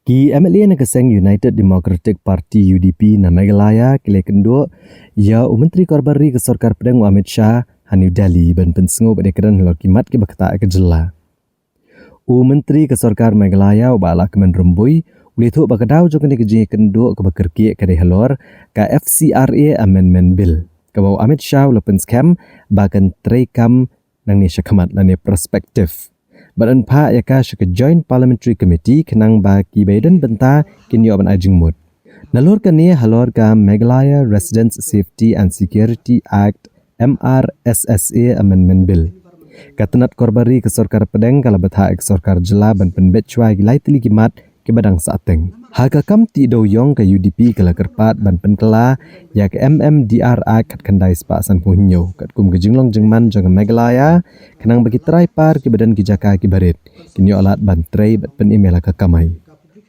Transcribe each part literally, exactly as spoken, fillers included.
Ki M L A na ka seng United Democratic Party, U D P, na Meghalaya ki la ïakynduh ïa u Myntri Korbar Ri ka Sorkar Pdeng, u Amit Shah, ha New Delhi ban pynsngew bad ïakren halor ki mat kiba ktah ïa ka jylla. U Myntri ka Sorkar Meghalaya, u Bah Lahkmen Rymbui, u la ïathuh ba ka daw jong kane ka jingïakynduh kaba kyrkieh ka dei halor ka F C R A Amendment Bill, kaba u Amit Shah u la pynskhem ba kan treikam nangne shakhmat, lane prospective, bad yn phah ïa ka sha ka Joint Parliamentary Committee khnang ba kiba ïadon bynta kin ïoh ban ai jingmut. Nalor kane, halor ka Meghalaya Residents Safety and Security Act, M R S S A Amendment Bill, ka tnat Korbar Ri ka Sorkar Pdeng ka la bthah ïa ka Sorkar Jylla ban pynbeit shuwa ïa ki lai tylli ki mat kiba dang sahteng. Ha ka kam tih dewïong, ka U D P ka la kyrpad ban pynkylla ïa ka M M D R Act khatkhyndai spah sanphew hynñiew katkum ka jinglong jingman jong ka Meghalaya, khnang ba ki trai par kiba don ki jaka kiba rit kin ïoh lad ban trei bad pynim ïa la ka kamai.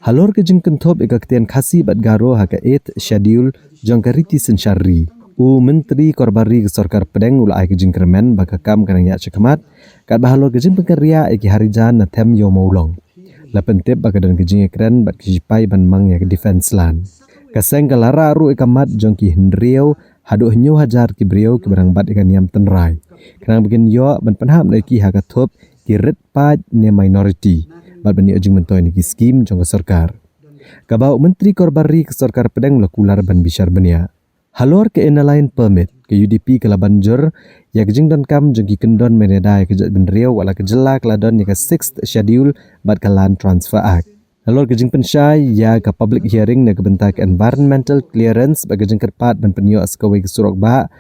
Halor ka jingkynthup ïa ka ktien Khasi bad Garo ha ka Eighth Schedule jong ka riti synshar ri, u Myntri Korbar Ri ka Sorkar Pdeng u la ai ka jingkyrmen ba ka kam ka nang ïaid shakhmat, katba halor ka jingpynkynriah ïa ki Harijan na Them Ïew Mawlong, la pyntip ba ka don ka jingïakren bad ki shipai ban mang ïa ka defence line. Ka seng ka la rah ruh ïa ka mat jong ki hynriew haduh hynñiew hajar ki briew kiba dang bat ïa ka niam tynrai, khnang ba kin ïoh ban pynhap noh ïa ki ha ka thup ki rit paid ne minority, bad ban ïoh jingmyntoi na ki skim jong ka sorkar. Kaba u Myntri Korbar Ri ka Sorkar Pdeng u la kular ban bishar bniah. Halor ka Inner Line Permit, ka U D P ka la ban jur ïa ka jingdonkam jong ki kyndon mynta ïa ka jaitbynriew, wat la ka jylla ka la don ïa ka Sixth Schedule bad ka Land Transfer Act. Halor ka jingpynshai ïa ka public hearing na ka bynta ka environmental clearance bad ka jingkyrpad ban pynïoh sa kawei ka surok bah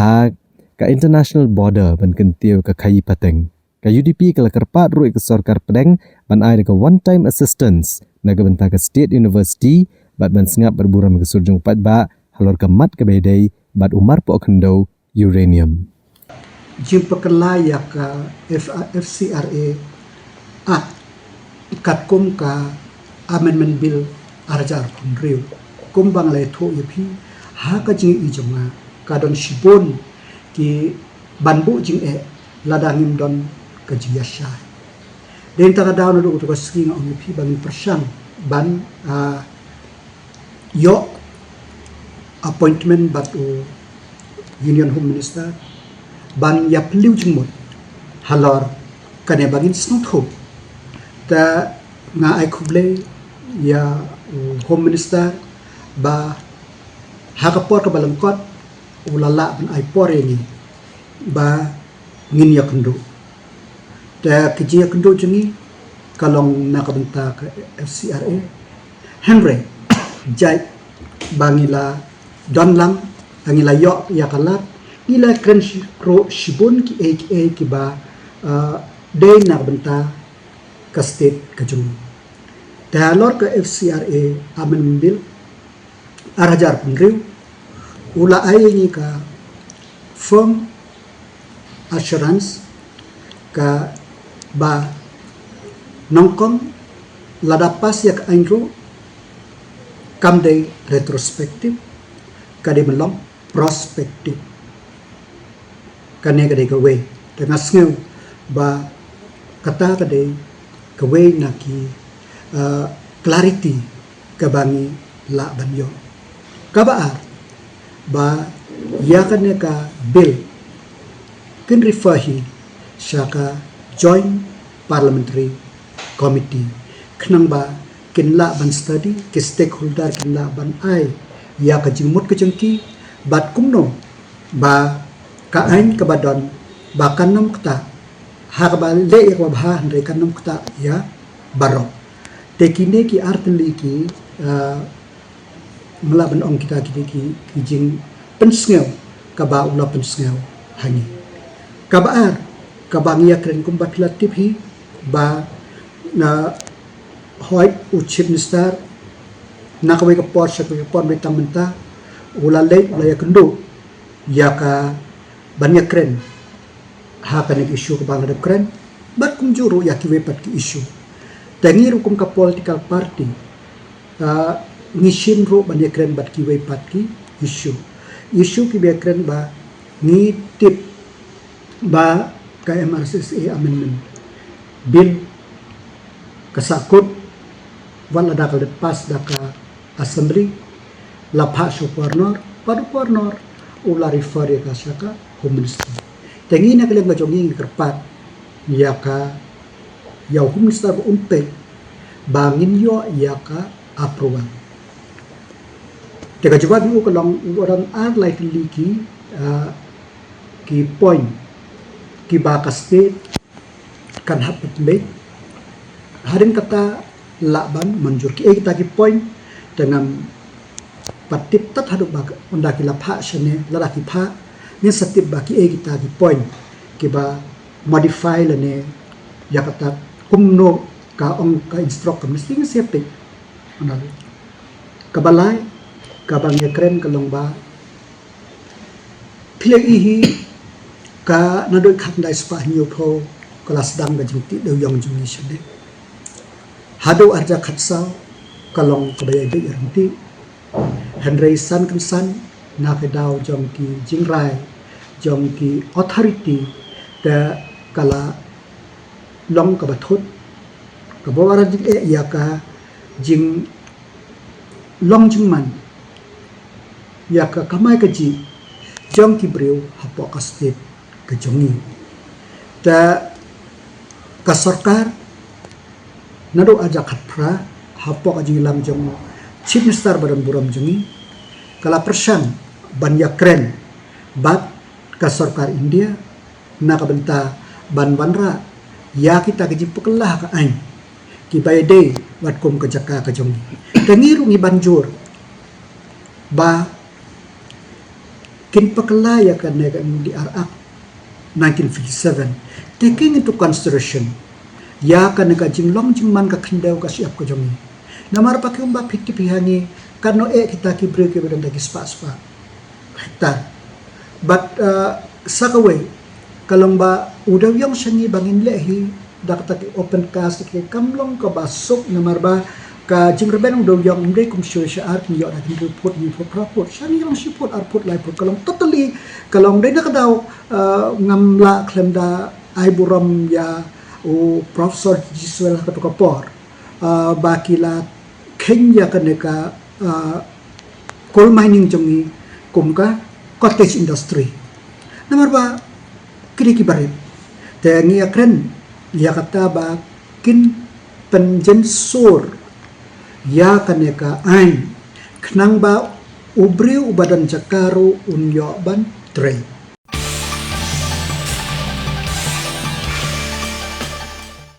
ha ka international border ban kyntiew ka khaïi pateng, ka U D P ka la kyrpad ruh ïa ka Sorkar Pdeng ban ai da ka one time assistance na ka bynta ka State University bad ban sngap bad burom ïa ka sur jong u paidbah halor ka mat kaba ïadei bad u marpoh khyndew uranium. Jingpynkhlaiñ ïa ka F-, F C R A Act katkum ka Amendment Bill ar hajar hynriew, kumba nga la ïathuh ïa phi, ha ka jingïohi jong nga, ka don shibun ki ban buh jingeh lada ngim don ka jingïasyllok. Dei na kata ka daw naduh kata ka sngi nga ong ïa phi ba ngin pyrshang ban, ah, ïoh appointment bad u Union Home Minister ban ïa pynlong jingmut halor kane ba ngin sngewthuh. Te nga ai khublei ïa u Home Minister ba ha ka por kaba lyngkot u la lah ban ai por ïa ngi ba ngin ïakynduh. Te ka jingïakynduh jong ngi ka long na ka bynta ka F C R A. Hynrei jait ba ngi la don lang, ba ngi la ïoh ïa ka lad, ngi la kren shi-, ruh shibun kiei kiei kiba, uh, dei na ka bynta ka state ka jong ngi. Te halor ka F C R A Amendment Bill ar hajar hynriew, u la ai ïa ngi ka firm assurance kaba nyngkong lada pass ïa ka aiñ ruh kam dei retrospective, ka dei ban long prospective. Kane ka dei kawei. Te nga sngew ba kata ka dei kawei na ki, uh, clarity kaba ngi lah ban ïoh. Kaba ar, ba ïa kane ka bill kin refer hi sha ka Joint Parliamentary Committee, khnang ba kin lah ban study, ki stakeholder kin lah ban ai ïa ka jingmut ka jong ki, bad kumno ba ka aiñ kaba don ba kan ym ktah, ha kaba leh ïa kaba bha hynrei kan ym ktah ïa baroh. Te kine ki ar tylli ki, ah, nga lah ban ong kita kine ki, ki jingpynsngew kaba u la pynsngew ha ngi. Kaba ar, kaba ngi ïakren kumba phi la tip hi ba, ah, hooid u Chief Minister na kawei ka por sha kawei ka por mynta mynta u la leit u la ïakynduh ïa ka ban ïakren ha kane ka issue kaba nga la dep kren, bad kumjuh ruh ïa kiwei pat ki issue. Te ngi ruh kum ka political party, ah, ngi shim ruh ban ïakren bad kiwei pat ki issue. Issue kiba ïakren ba ngi tip ba ka M R S S A Amendment Bill ka sahkut Wat la da ka leit pass da ka Assembly, la phah sha u Governor, bad u Governor u la refer ïa ka sha ka Home Ministry. Te ngi na ka liang ka jong ngi ngi kyrpad ïa ka, ïa u Home Minister ba un peit ba ngin ïoh ïa ka approval. Te ka jubab ïa u ka long, u don ar lai tylli ki, ah, ki point kiba ka state kan hap ban pynbeit. Hadien kata lah ban mynjur kiei kita ki point, te ngam pat tip tad haduh ba ynda ki la phah shane, lada ki phah, ngin sa tip ba kiei kita ki point kiba modify lane ïa kata kumno ka ong ka instruct ka Ministry, ngin sa peit. Kaba lai, kaba ngi ïakren ka long ba phi la ïohi, ka naduh khatkhyndai spah hynñiewphew ka la sdang ka jingtih dewïong jong ngi shane. Haduh arhajar khatsaw ka long kaba ïai beit ïai ryntih. Hynrei san kynsan na ka daw jong ki jingrai jong ki authority, te ka la long kaba thut, kaba waroh jingeh ïa ka jinglong jingman, ïa ka kamai kajih jong ki briew hapoh ka state ka jong ngi. Te ka sorkar naduh arhajar khatphra hapoh ka jingïalam jong Chief Minister ba don burom jong ngi, ka la pyrshang ban ïakren bad ka sorkar India na ka bynta ban wanrah ïa kita ki jingpyllait ka aiñ kiba ïadei bad kum ka jaka ka jong ngi. Te ngi ruh ngi ban jur ba kin pynkylla ïa kane ka M D R Act nineteen fifty-seven, taking into consideration ïa kane ka jinglong jingman ka khyndew ka shyiap ka jong ngi. Namar ba kumba phi tip hi ha ngi, katno eh kita ki briew kiba don da ki spah spah hektar. Bad, uh, sa kawei ka long ba u dewïong sha ngi ba ngin leh hi da kata ki open cast ki kam long kaba suk, namar ba ka jingrben u dewïong ym dei kum shuh sha ar, kin ïoh da ki hynriew phut, hynñiew phut, phra phut, sha ngi long shi phut, ar phut, lai phut, ka long totally, ka long dei na ka daw, uh, ngam lah khlem da ai burom ïa u Professor G Swell ha kato ka por, uh, ba ki la kheiñ ïa kane ka, uh, coal mining jong ngi kum ka cottage industry. Namar ba ki dei ki barit. Te ngi ïakren ïa kata ba kin pynjynsur ïa kane ka aiñ, khnang ba u briew uba don jaka ruh un ïoh ban trei.